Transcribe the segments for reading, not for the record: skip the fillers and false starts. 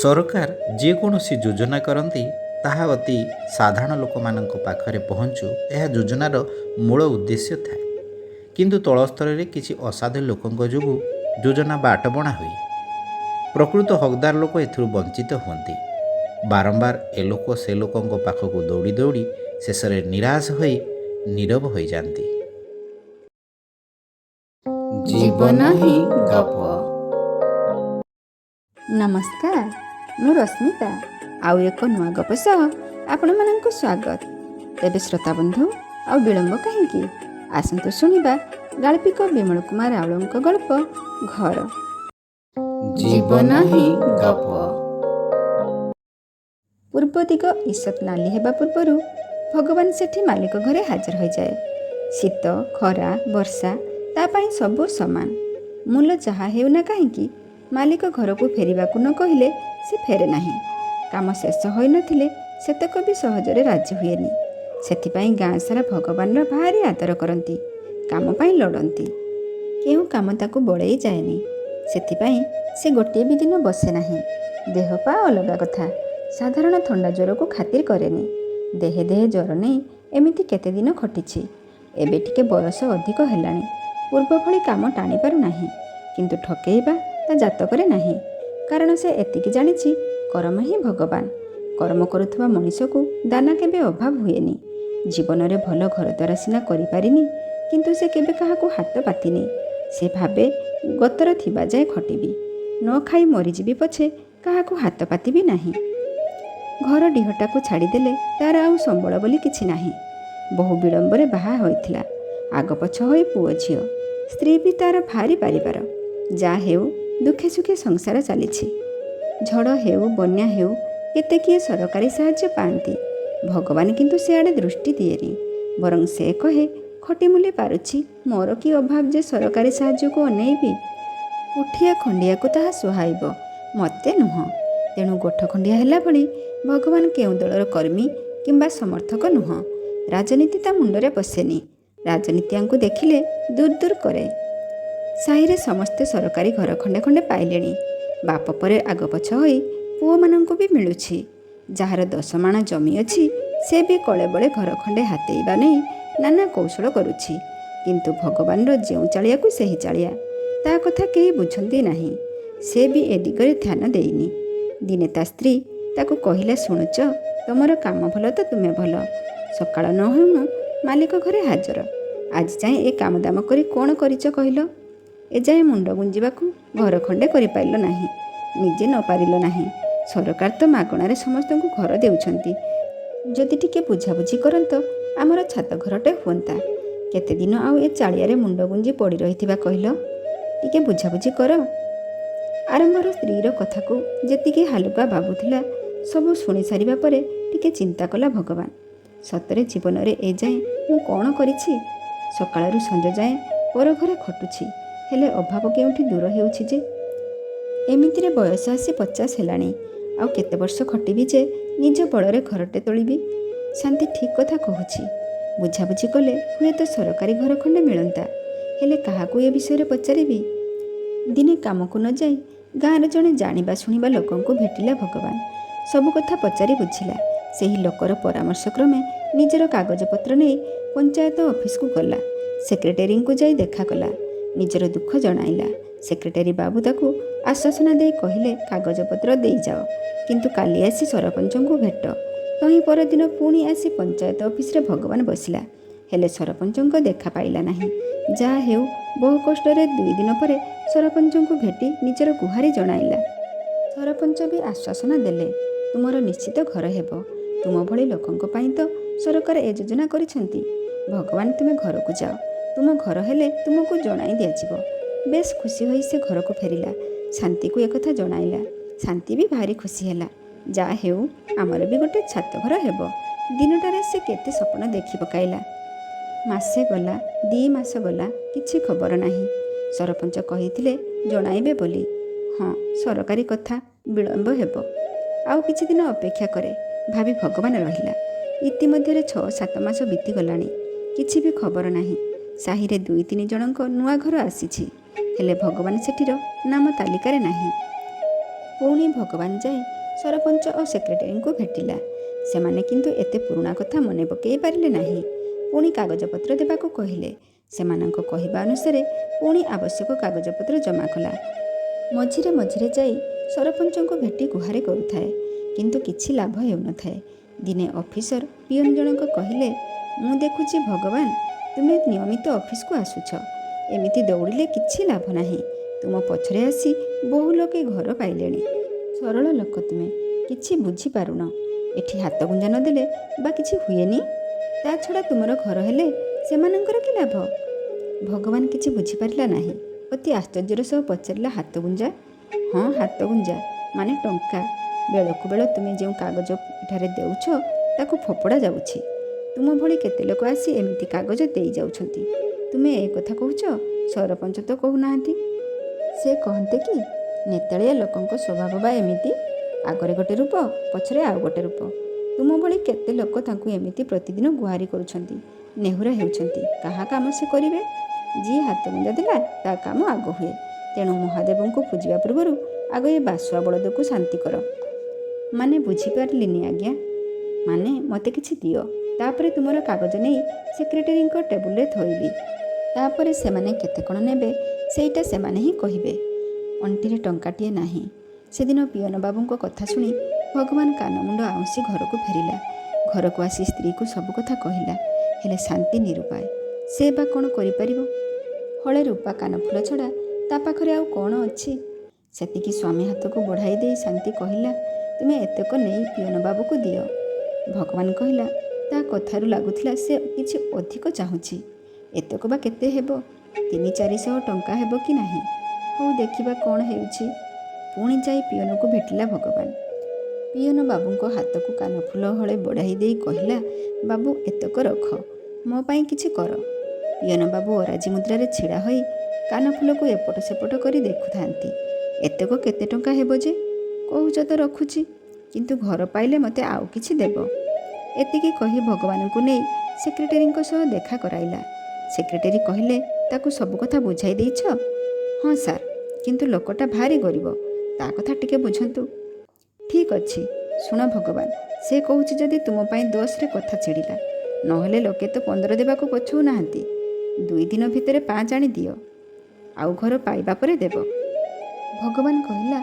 ସରକାର ଯେକୌଣସି ଯୋଜନା କରନ୍ତି, ତାହା ଅତି ସାଧାରଣ ଲୋକମାନଙ୍କ ପାଖରେ ପହଞ୍ଚୁ, ଏହା ଯୋଜନାର ମୂଳ ଉଦ୍ଦେଶ୍ୟ ଥାଏ। କିନ୍ତୁ ତଳ ସ୍ତରରେ କିଛି ଅସାଧୁ ଲୋକଙ୍କ ଯୋଗୁଁ ଯୋଜନା ବାଟବଣା ହୁଏ। ପ୍ରକୃତ ହକଦାର ଲୋକ ଏଥିରୁ ବଞ୍ଚିତ ହୁଅନ୍ତି। ବାରମ୍ବାର ଏ ଲୋକ ସେ ଲୋକଙ୍କ ପାଖକୁ ଦୌଡ଼ି ଦୌଡ଼ି ଶେଷରେ ନିରାଶ ହୋଇ ନୀରବ ହୋଇଯାଆନ୍ତି। ଜୀବନ ହିଁ ଗପ। ନମସ୍କାର, ମୁଁ ରଶ୍ମିତା। ଆଉ ଏକ ନୂଆ ଗପ ସହ ଆପଣମାନଙ୍କୁ ସ୍ୱାଗତ। ତେବେ ଶ୍ରୋତା ବନ୍ଧୁ, ଆଉ ବିଳମ୍ବ କାହିଁକି? ଆସନ୍ତୁ ଶୁଣିବା ଗାଳ୍ପିକ ବିମଳ କୁମାର ରାଉଳଙ୍କ ଗଳ୍ପ ଘର। ଜୀବନ ହିଁ ଗପ। ପୂର୍ବ ଦିଗ ଈଷତ୍ ନାଲି ହେବା ପୂର୍ବରୁ ଭଗବାନ ସେଠି ମାଲିକ ଘରେ ହାଜର ହୋଇଯାଏ। ଶୀତ, ଖରା, ବର୍ଷା ତା ପାଇଁ ସବୁ ସମାନ। ମୂଲ ଯାହା ହେଉନା କାହିଁକି, ମାଲିକ ଘରକୁ ଫେରିବାକୁ ନ କହିଲେ ସେ ଫେରେ ନାହିଁ। କାମ ଶେଷ ହୋଇନଥିଲେ ସେତକ ବି ସହଜରେ ରାଜି ହୁଏନି। ସେଥିପାଇଁ ଗାଁ ସାରା ଭଗବାନର ଭାରି ଆଦର କରନ୍ତି, କାମ ପାଇଁ ଲଢ଼ନ୍ତି। କେଉଁ କାମ ତାକୁ ବଳେଇ ଯାଏନି। ସେଥିପାଇଁ ସେ ଗୋଟିଏ ବି ଦିନ ବସେ ନାହିଁ। ଦେହ ପା ଅଲଗା କଥା, ସାଧାରଣ ଥଣ୍ଡା ଜ୍ୱରକୁ ଖାତିର କରେନି। ଦେହେ ଦେହେ ଜ୍ୱର ନେଇ ଏମିତି କେତେ ଦିନ ଖଟିଛି। ଏବେ ଟିକେ ବୟସ ଅଧିକ ହେଲାଣି, ପୂର୍ବ ଭଳି କାମ ଟାଣି ପାରୁନାହିଁ। କିନ୍ତୁ ଠକେଇବା ତା ଜାତକରେ ନାହିଁ। କାରଣ ସେ ଏତିକି ଜାଣିଛି, କର୍ମ ହିଁ ଭଗବାନ। କର୍ମ କରୁଥିବା ମଣିଷକୁ ଦାନା କେବେ ଅଭାବ ହୁଏନି। ଜୀବନରେ ଭଲ ଘରଦ୍ୱାର ସିନା କରିପାରିନି, କିନ୍ତୁ ସେ କେବେ କାହାକୁ ହାତ ପାତିନି। ସେ ଭାବେ, ଗତର ଥିବା ଯାଏ ଖଟିବି, ନ ଖାଇ ମରିଯିବି ପଛେ କାହାକୁ ହାତ ପାତିବି ନାହିଁ। ଘର ଡିହଟାକୁ ଛାଡ଼ିଦେଲେ ତାର ଆଉ ସମ୍ବଳ ବୋଲି କିଛି ନାହିଁ। ବହୁ ବିଳମ୍ବରେ ବାହା ହୋଇଥିଲା। ଆଗପଛ ହୋଇ ପୁଅ ଝିଅ, ସ୍ତ୍ରୀ ବି ତାର ଭାରି ପାରିବାର। ଯାହା ହେଉ, ଦୁଃଖେ ସୁଖେ ସଂସାର ଚାଲିଛି। ଝଡ଼ ହେଉ, ବନ୍ୟା ହେଉ, କେତେ କିଏ ସରକାରୀ ସାହାଯ୍ୟ ପାଆନ୍ତି। ଭଗବାନ କିନ୍ତୁ ସିଆଡ଼େ ଦୃଷ୍ଟି ଦିଏନି। ବରଂ ସେ କହେ, ଖଟିମୂଲି ପାରୁଛି, ମୋର କି ଅଭାବ ଯେ ସରକାରୀ ସାହାଯ୍ୟକୁ ଅନେଇବି? ପୁଠିଆ ଖଣ୍ଡିଆକୁ ତାହା ସୁହାଇବ, ମୋତେ ନୁହଁ। ତେଣୁ ଗୋଠ ଖଣ୍ଡିଆ ହେଲା ଭଳି ଭଗବାନ କେଉଁ ଦଳର କର୍ମୀ କିମ୍ବା ସମର୍ଥକ ନୁହଁ। ରାଜନୀତି ତା ମୁଣ୍ଡରେ ପଶେନି। ରାଜନୀତିଆଙ୍କୁ ଦେଖିଲେ ଦୂର ଦୂର କରେ। ସାହିରେ ସମସ୍ତେ ସରକାରୀ ଘର ଖଣ୍ଡେ ଖଣ୍ଡେ ପାଇଲେଣି। ବାପ ପରେ ଆଗପଛ ହୋଇ ପୁଅମାନଙ୍କୁ ବି ମିଳୁଛି। ଯାହାର 10 ମାଣ ଜମି ଅଛି, ସେ ବି କଳେ ବଳେ ଘର ଖଣ୍ଡେ ହାତେଇବା ନେଇ ନାନା କୌଶଳ କରୁଛି। କିନ୍ତୁ ଭଗବାନର ଯେଉଁ ଚାଳିଆକୁ ସେହି ଚାଳିଆ। ତା କଥା କେହି ବୁଝନ୍ତି ନାହିଁ। ସେ ବି ଏ ଦିଗରେ ଧ୍ୟାନ ଦେଇନି। ଦିନେ ତା ସ୍ତ୍ରୀ ତାକୁ କହିଲା, ଶୁଣୁଛ, ତମର କାମ ଭଲ ତ ତୁମେ ଭଲ। ସକାଳ ନ ହେଉଣୁ ମାଲିକ ଘରେ ହାଜର। ଆଜି ଯାଏଁ ଏ କାମ ଦାମ କରି କ'ଣ କରିଛ କହିଲ? ଏଯାଏଁ ମୁଣ୍ଡ ଗୁଞ୍ଜିବାକୁ ଘର ଖଣ୍ଡେ କରିପାରିଲ ନାହିଁ, ନିଜେ ନ ପାରିଲ ନାହିଁ। ସରକାର ତ ମାଗଣାରେ ସମସ୍ତଙ୍କୁ ଘର ଦେଉଛନ୍ତି। ଯଦି ଟିକେ ବୁଝାବୁଝି କରନ୍ତ, ଆମର ଛାତ ଘରଟେ ହୁଅନ୍ତା। କେତେ ଦିନ ଆଉ ଏ ଚାଳିଆରେ ମୁଣ୍ଡ ଗୁଞ୍ଜି ପଡ଼ି ରହିଥିବା କହିଲ? ଟିକେ ବୁଝାବୁଝି କର। ଆରମ୍ଭରୁ ସ୍ତ୍ରୀର କଥାକୁ ଯେତିକି ହାଲୁକା ଭାବୁଥିଲା, ସବୁ ଶୁଣି ସାରିବା ପରେ ଟିକେ ଚିନ୍ତା କଲା ଭଗବାନ। ସତରେ ଜୀବନରେ ଏଯାଏଁ ମୁଁ କ'ଣ କରିଛି? ସକାଳରୁ ସଞ୍ଜ ଯାଏଁ ପର ଘରେ ଖଟୁଛି, ହେଲେ ଅଭାବ କେଉଁଠି ଦୂର ହେଉଛି ଯେ? ଏମିତିରେ ବୟସ ଆସି 50 ହେଲାଣି। ଆଉ କେତେ ବର୍ଷ ଖଟିବି ଯେ ନିଜ ବଳରେ ଘରଟେ ତୋଳିବି? ଶାନ୍ତି ଠିକ୍ କଥା କହୁଛି। ବୁଝାବୁଝି କଲେ ହୁଏତ ସରକାରୀ ଘର ଖଣ୍ଡେ ମିଳନ୍ତା। ହେଲେ କାହାକୁ ଏ ବିଷୟରେ ପଚାରିବି? ଦିନେ କାମକୁ ନ ଯାଇ ଗାଁରେ ଜଣେ ଜାଣିବା ଶୁଣିବା ଲୋକଙ୍କୁ ଭେଟିଲା ଭଗବାନ। ସବୁ କଥା ପଚାରି ବୁଝିଲା। ସେହି ଲୋକର ପରାମର୍ଶ କ୍ରମେ ନିଜର କାଗଜପତ୍ର ନେଇ ପଞ୍ଚାୟତ ଅଫିସକୁ ଗଲା। ସେକ୍ରେଟେରୀଙ୍କୁ ଯାଇ ଦେଖା କଲା। ନିଜର ଦୁଃଖ ଜଣାଇଲା। ସେକ୍ରେଟାରୀ ବାବୁ ତାକୁ ଆଶ୍ୱାସନା ଦେଇ କହିଲେ, କାଗଜପତ୍ର ଦେଇଯାଅ, କିନ୍ତୁ କାଲି ଆସି ସରପଞ୍ଚଙ୍କୁ ଭେଟ। ତହିଁ ପରଦିନ ପୁଣି ଆସି ପଞ୍ଚାୟତ ଅଫିସରେ ଭଗବାନ ବସିଲା। ହେଲେ ସରପଞ୍ଚଙ୍କ ଦେଖା ପାଇଲା ନାହିଁ। ଯାହା ହେଉ, ବହୁ କଷ୍ଟରେ 2 ଦିନ ପରେ ସରପଞ୍ଚଙ୍କୁ ଭେଟି ନିଜର ଗୁହାରି ଜଣାଇଲା। ସରପଞ୍ଚ ବି ଆଶ୍ୱାସନା ଦେଲେ, ତୁମର ନିଶ୍ଚିତ ଘର ହେବ। ତୁମ ଭଳି ଲୋକଙ୍କ ପାଇଁ ତ ସରକାର ଏ ଯୋଜନା କରିଛନ୍ତି। ଭଗବାନ, ତୁମେ ଘରକୁ ଯାଅ। ତୁମ ଘର ହେଲେ ତୁମକୁ ଜଣାଇ ଦିଆଯିବ। ବେଶ ଖୁସି ହୋଇ ସେ ଘରକୁ ଫେରିଲା। ଶାନ୍ତିକୁ ଏକଥା ଜଣାଇଲା। ଶାନ୍ତି ବି ଭାରି ଖୁସି ହେଲା। ଯାହା ହେଉ, ଆମର ବି ଗୋଟେ ଛାତ ଘର ହେବ। ଦିନଟାରେ ସେ କେତେ ସ୍ୱପ୍ନ ଦେଖି ପକାଇଲା। ମାସେ ଗଲା, 2 ମାସ ଗଲା, କିଛି ଖବର ନାହିଁ। ସରପଞ୍ଚ କହିଥିଲେ ଜଣାଇବେ ବୋଲି। ହଁ, ସରକାରୀ କଥା, ବିଳମ୍ବ ହେବ। ଆଉ କିଛି ଦିନ ଅପେକ୍ଷା କରେ ଭାବି ଭଗବାନ ରହିଲା। ଇତିମଧ୍ୟରେ 6-7 ମାସ ବିତିଗଲାଣି। କିଛି ବି ଖବର ନାହିଁ। ସାହିରେ ଦୁଇ ତିନି ଜଣଙ୍କ ନୂଆ ଘର ଆସିଛି, ହେଲେ ଭଗବାନ ସେଠିର ନାମ ତାଲିକାରେ ନାହିଁ। ପୁଣି ଭଗବାନ ଯାଇ ସରପଞ୍ଚ ଓ ସେକ୍ରେଟାରୀଙ୍କୁ ଭେଟିଲା। ସେମାନେ କିନ୍ତୁ ଏତେ ପୁରୁଣା କଥା ମନେ ପକାଇ ପାରିଲେ ନାହିଁ। ପୁଣି କାଗଜପତ୍ର ଦେବାକୁ କହିଲେ। ସେମାନଙ୍କ କହିବା ଅନୁସାରେ ପୁଣି ଆବଶ୍ୟକ କାଗଜପତ୍ର ଜମା କଲା। ମଝିରେ ମଝିରେ ଯାଇ ସରପଞ୍ଚଙ୍କୁ ଭେଟି ଗୁହାରି କରୁଥାଏ, କିନ୍ତୁ କିଛି ଲାଭ ହେଉନଥାଏ। ଦିନେ ଅଫିସର ପିଅନ ଜଣକ କହିଲେ, ମୁଁ ଦେଖୁଛି ଭଗବାନ, ତୁମେ ନିୟମିତ ଅଫିସକୁ ଆସୁଛ। ଏମିତି ଦୌଡ଼ିଲେ କିଛି ଲାଭ ନାହିଁ। ତୁମ ପଛରେ ଆସି ବହୁ ଲୋକେ ଘର ପାଇଲେଣି। ସରଳ ଲୋକ ତୁମେ, କିଛି ବୁଝିପାରୁନ। ଏଠି ହାତ ଗୁଞ୍ଜା ନଦେଲେ ବା କିଛି ହୁଏନି। ତା ଛଡ଼ା ତୁମର ଘର ହେଲେ ସେମାନଙ୍କର କି ଲାଭ? ଭଗବାନ କିଛି ବୁଝିପାରିଲା ନାହିଁ। ଅତି ଆଶ୍ଚର୍ଯ୍ୟର ସହ ପଚାରିଲା, ହାତ ଗୁଞ୍ଜା? ହଁ, ହାତ ଗୁଞ୍ଜା ମାନେ ଟଙ୍କା। ବେଳକୁ ବେଳ ତୁମେ ଯେଉଁ କାଗଜ ଏଠାରେ ଦେଉଛ, ତାକୁ ଫୋପଡ଼ା ଯାଉଛି। ତୁମ ଭଳି କେତେ ଲୋକ ଆସି ଏମିତି କାଗଜ ଦେଇ ଯାଉଛନ୍ତି। ତୁମେ ଏ କଥା କହୁଛ, ସରପଞ୍ଚ ତ କହୁନାହାନ୍ତି। ସେ କହନ୍ତେ କି, ନେତାଳିଆ ଲୋକଙ୍କ ସ୍ୱଭାବ ବା ଏମିତି, ଆଗରେ ଗୋଟେ ରୂପ, ପଛରେ ଆଉ ଗୋଟେ ରୂପ। ତୁମ ଭଳି କେତେ ଲୋକ ତାଙ୍କୁ ଏମିତି ପ୍ରତିଦିନ ଗୁହାରି କରୁଛନ୍ତି, ନେହୁରା ହେଉଛନ୍ତି। କାହା କାମ ସେ କରିବେ? ଯିଏ ହାତ ଗୁଞ୍ଜା ଦେଲା, ତା କାମ ଆଗ ହୁଏ। ତେଣୁ ମହାଦେବଙ୍କୁ ପୂଜିବା ପୂର୍ବରୁ ଆଗ ଏ ବାସୁଆ ବଳଦକୁ ଶାନ୍ତି କର। ମାନେ ବୁଝିପାରିଲିନି ଆଜ୍ଞା। ମାନେ ମୋତେ କିଛି ଦିଅ, ତାପରେ ତୁମର କାଗଜ ନେଇ ସେକ୍ରେଟାରୀଙ୍କ ଟେବୁଲରେ ଥୋଇବି। ତାପରେ ସେମାନେ କେତେ କ'ଣ ନେବେ, ସେଇଟା ସେମାନେ ହିଁ କହିବେ। ଅଣ୍ଟିରେ ଟଙ୍କାଟିଏ ନାହିଁ। ସେଦିନ ପିଅନ ବାବୁଙ୍କ କଥା ଶୁଣି ଭଗବାନ କାନମୁଣ୍ଡ ଆଉଁସି ଘରକୁ ଫେରିଲା। ଘରକୁ ଆସି ସ୍ତ୍ରୀକୁ ସବୁ କଥା କହିଲା। ହେଲେ ଶାନ୍ତି ନିରୁପାୟ। ସେ ବା କ'ଣ କରିପାରିବ? ହଳେ ରୂପା କାନଫୁଲ ଛଡ଼ା ତା ପାଖରେ ଆଉ କ'ଣ ଅଛି? ସେତିକି ସ୍ୱାମୀ ହାତକୁ ବଢ଼ାଇ ଦେଇ ଶାନ୍ତି କହିଲା, ତୁମେ ଏତକ ନେଇ ପିଅନ ବାବୁକୁ ଦିଅ। ଭଗବାନ କହିଲା, ତା କଥାରୁ ଲାଗୁଥିଲା ସେ କିଛି ଅଧିକ ଚାହୁଁଛି। ଏତକ ବା କେତେ ହେବ? 300-400 ଟଙ୍କା ହେବ କି ନାହିଁ? ହଉ, ଦେଖିବା କ'ଣ ହେଉଛି। ପୁଣି ଯାଇ ପିଅନକୁ ଭେଟିଲା ଭଗବାନ। ପିଅନ ବାବୁଙ୍କ ହାତକୁ କାନଫୁଲ ହଳେ ବଢ଼ାଇ ଦେଇ କହିଲା, ବାବୁ, ଏତକ ରଖ, ମୋ ପାଇଁ କିଛି କର। ପିଅନ ବାବୁ ଅରାଜି ମୁଦ୍ରାରେ ଛିଡ଼ା ହୋଇ କାନଫୁଲକୁ ଏପଟ ସେପଟ କରି ଦେଖୁଥାନ୍ତି। ଏତକ କେତେ ଟଙ୍କା ହେବ ଯେ? କହୁଛ ତ ରଖୁଛି, କିନ୍ତୁ ଘର ପାଇଲେ ମୋତେ ଆଉ କିଛି ଦେବ। ଏତିକି କହି ଭଗବାନଙ୍କୁ ନେଇ ସେକ୍ରେଟାରୀଙ୍କ ସହ ଦେଖା କରାଇଲା। ସେକ୍ରେଟାରୀ କହିଲେ, ତାକୁ ସବୁ କଥା ବୁଝାଇ ଦେଇଛ? ହଁ ସାର୍, କିନ୍ତୁ ଲୋକଟା ଭାରି ଗରିବ, ତା କଥା ଟିକେ ବୁଝନ୍ତୁ। ଠିକ୍ ଅଛି। ଶୁଣ ଭଗବାନ, ସେ କହୁଛି ଯଦି ତୁମ ପାଇଁ 10ରେ କଥା ଛିଡ଼ିଲା, ନହେଲେ ଲୋକେ ତ 15 ଦେବାକୁ ପଛଉ ନାହାନ୍ତି। 2 ଦିନ ଭିତରେ 5 ଆଣି ଦିଅ, ଆଉ ଘର ପାଇବା ପରେ ଦେବ। ଭଗବାନ କହିଲା,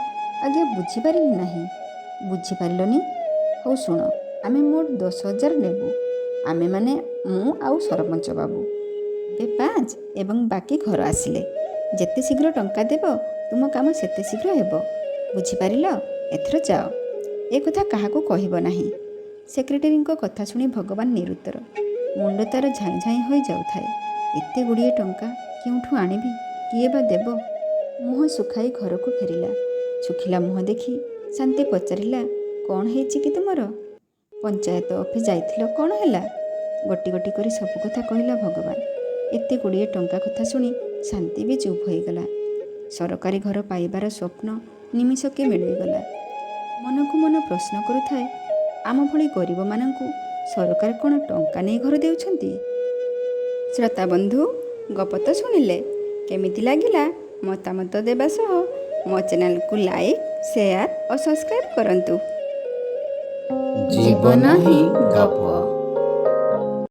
ଆଜ୍ଞା, ବୁଝିପାରିଲି ନାହିଁ। ବୁଝିପାରିଲନି? ହଉ ଶୁଣ, ଆମେ ମୋଟ 10,000 ନେବୁ। ଆମେମାନେ ମୁଁ ଆଉ ସରପଞ୍ଚ ବାବୁ। ଏବେ 5 ଏବଂ ବାକି ଘର ଆସିଲେ। ଯେତେ ଶୀଘ୍ର ଟଙ୍କା ଦେବ, ତୁମ କାମ ସେତେ ଶୀଘ୍ର ହେବ। ବୁଝିପାରିଲ? ଏଥର ଯାଅ। ଏ କଥା କାହାକୁ କହିବ ନାହିଁ। ସେକ୍ରେଟାରୀଙ୍କ କଥା ଶୁଣି ଭଗବାନ ନିରୁତ୍ତର। ମୁଣ୍ଡ ତାର ଝାଇଁ ଝାଇଁ ହୋଇ ଯାଉଥାଏ। ଏତେ ଗୁଡ଼ିଏ ଟଙ୍କା କେଉଁଠୁ ଆଣିବି? କିଏ ବା ଦେବ? ମୁହଁ ଶୁଖାଇ ଘରକୁ ଫେରିଲା। ଶୁଖିଲା ମୁହଁ ଦେଖି ଶାନ୍ତି ପଚାରିଲା, କ'ଣ ହେଇଛି କି ତୁମର? ପଞ୍ଚାୟତ ଅଫିସ ଯାଇଥିଲ, କ'ଣ ହେଲା? ଗୋଟି ଗୋଟି କରି ସବୁ କଥା କହିଲା ଭଗବାନ। ଏତେ ଗୁଡ଼ିଏ ଟଙ୍କା କଥା ଶୁଣି ଶାନ୍ତି ବି ଚୁପ୍ ହୋଇଗଲା। ସରକାରୀ ଘର ପାଇବାର ସ୍ୱପ୍ନ ନିମିଷକେ ମିଳେଇଗଲା। ମନକୁ ମନ ପ୍ରଶ୍ନ କରୁଥାଏ, ଆମ ଭଳି ଗରିବମାନଙ୍କୁ ସରକାର କ'ଣ ଟଙ୍କା ନେଇ ଘର ଦେଉଛନ୍ତି? ଶ୍ରୋତା ବନ୍ଧୁ, ଗପ ତ ଶୁଣିଲେ, କେମିତି ଲାଗିଲା ମତାମତ ଦେବା ସହ ମୋ ଚ୍ୟାନେଲକୁ ଲାଇକ୍, ସେୟାର ଓ ସବସ୍କ୍ରାଇବ୍ କରନ୍ତୁ। ଜୀବନ ହିଁ ଗପ।